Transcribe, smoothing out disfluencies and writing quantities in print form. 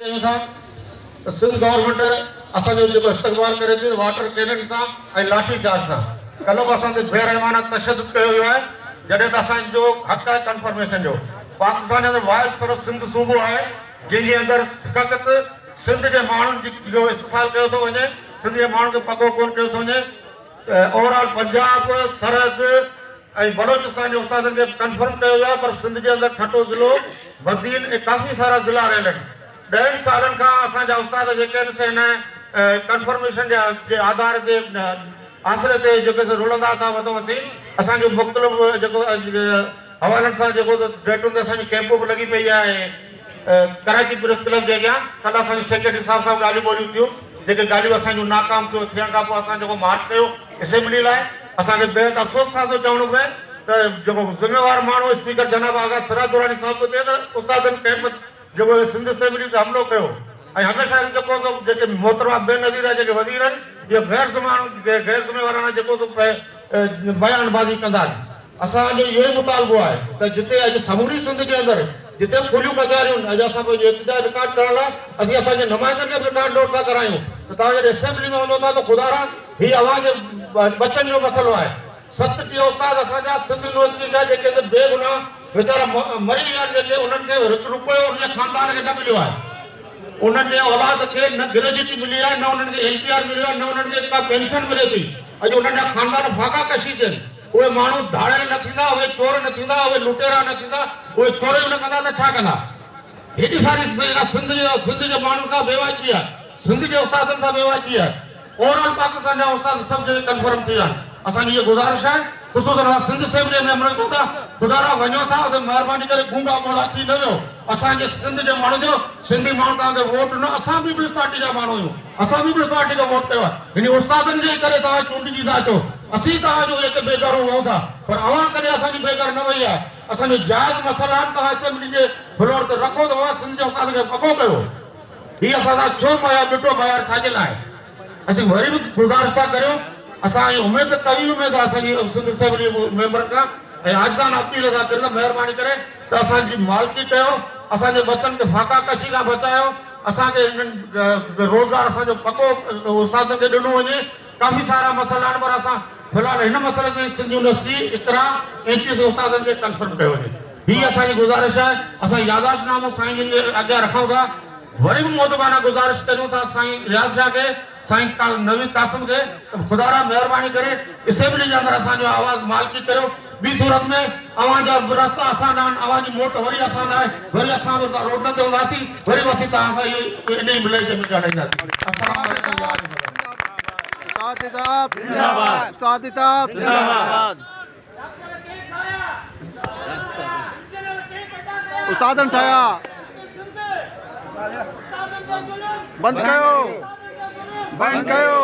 چاهيون ٿا ته سنڌ گورنمينٽ اسان جو جيڪو استقبال ڪري ٿي واٽر ڪينن سان ۽ لاٺي چارج سان، ڪلهه به اسان تي بي رحمانه تشدد ڪيو ويو آهي، جڏهن ته اسان جو حق آهي ڪنفرميشن جو. پاڪستان جي اندر واحد صرف سنڌ صوبو آهي جنهن جي اندر فقط سنڌ جي ماڻهن جو استحصال ڪيو ٿو وڃي، سنڌ جي ماڻهن کي پڪو ڪونه ڪيو ٿو وڃي. اوور آل پنجاب، سرحد ۽ بلوچستان جي استادن کي ڪنفرم ڪيو ويو آهي پر سنڌ جي اندر ٺٽو ضلعو، بدين ۽ ڪافي سارا ضلعا رهيل آهن. ڏهن سالن کان اسان جا استاد جيڪي آهن سي هن ڪنفرميشن جي آڌار تي آسري تي جيڪي سي رلندا ٿا وتون. اسين اسان جو مختلف جيڪو حوالن سان جيڪو ڊيٽن تي اسان جي ڪيمپون به لڳي پئي آهي ڪراچي پريس ڪلب جي اڳيان. ڪلهه اسان جي سيڪريٽري صاحب سان به ڳالهيون ٻولهيون ٿيون، جيڪي ڳالهيون اسان جون ناڪام ٿيون. ٿيڻ کان پوء اسان جيڪو مارچ ڪيو اسيمبلي لاء، اسان کي بيحد افسوس سان ٿو چوڻو پئي ته جيڪو ذميوار ماڻهو اسپيڪر جناب آغا سراج دراني صاحب ٿو چئي ته استادن ڪئمپ جيڪو سنڌ اسيمبلي تي حملو ڪيو ۽ هميشه جيڪو جيڪي محترمه بينظير جا جيڪي وزير آهن اهي غير غير ذميواراڻا جيڪو بيان بازي ڪندا آهن. اسان جو اهو ئي مطالبو آهي ته جتي اڄ سموري سنڌ جي اندر جتي به کليون ڪچهريون اڄ اسان پنهنجو احتجاج رڪارڊ ڪرڻ لاء اسين اسان جي نمائندن کي به رڪارڊ نوٽ ٿا ڪرايون ته توهان جڏهن اسيمبلي ۾ وڃو ٿا ته خدارا هي اوهان جي ٻچن جو مسئلو آهي. 37 استاد اسان جا سنڌ يونيورسٽي جا جيڪي ته بي گناهه ويچارا مري ويا آهن جيڪي انهن کي هڪ روپيو انهن جي خاندان کي نه مليو آهي. انهن جي اولاد کي نه گريجوئٽي ملي آهي نه انهن کي ايل پي آر مليو آهي نه انهن کي ڪا پينشن ملي ٿي. اڄ انهن جا خاندان فاقا ڪشي ٿين. اهي ماڻهو ڌاڙيل نه ٿيندا، اهي چور نه ٿيندا، اهي لٽيرا نه ٿيندا، اهي چوريون نه ڪندا ته ڇا ڪندا؟ هيڏي ساري جيڪا سنڌ جي سنڌ جي ماڻهن سان بيواجبي آهي، سنڌ جي استادن سان بيواجبي آهي. اوور آل پاڪستان جا استاد سڀ جيڪي ڪنفرم ٿي ويا آهن. اسان جي اها گذارش آهي خصوصن اسان سنڌ اسيمبليء ۾ ميمبرن کان ته خدارا وڃو ٿا اتي مهرباني ڪري گونگا ٻوڙا ٿي نه ويهو. اسان جي سنڌ جي ماڻهن جو سنڌي ماڻهن توهان کي ووٽ ڏنو اسان پيپلز پارٽي جا ماڻهو آهيون اسان پيپلز پارٽي کي ووٽ ڪيو آهي هن استادن جي ڪري توهان چونڊجي ٿا اچو اسين توهان جو هتي بيگهرون وهون ٿا پر اوهان ڪڏهن اسان جي بيگهر نه وئي آهي اسان جو جائز مسئلا آهن توهان اسيمبلي جي فلور تي رکو ته اوهان سنڌ جي استادن کي پڪو ڪيو هي اسان سان ڇو معيار ٻٽو معيار ڇا جي لاء اسين وري به گذارش ٿا ڪريون اسان جي اميد قوي اميد آهي اسان جي سنڌ اسيمبلي ميمبرن کان ۽ عاجزانه اپيل ٿا ڪريون ته مهرباني ڪري ته اسان جي مالڪي ڪيو، اسان جي ٻچن کي فاقا ڪشي کان بچايو، اسان کي انهن روزگار اسان جو پڪو استادن کي ڏنو وڃي، ڪافي سارا مسئلا آهن پر اسان في الحال هن مسئلي تي سنڌ يونيورسٽي اقرا اين پي سي استادن کي ڪنفرم ڪيو وڃي هي اسان جي گذارش آهي، اسان ياداشت نامو سائين جن جي اڳيان رکون ٿا، وري به مودبانه گذارش ڪريون ٿا سائين رياض شاهه کي سائين نويد قاسم کي ته خدارا مهرباني ڪري اسيمبلي جي اندر اسان جو آواز مالڪي ڪريو ٻي صورت ۾ اوهان جا رستا اسان ڏانهن اوهان جي موٽ وري اسان ڏانهن وري اسان به روڊن تي هونداسين وري به اسين توهان سان اهو انهي لهجي ۾ ڳالهائينداسين السلام عليڪم يا علي مدد. استاد اتحاد زنده باد استاد اتحاد زنده باد استادن ٺاهيا بند ڪيو بند ڪيو.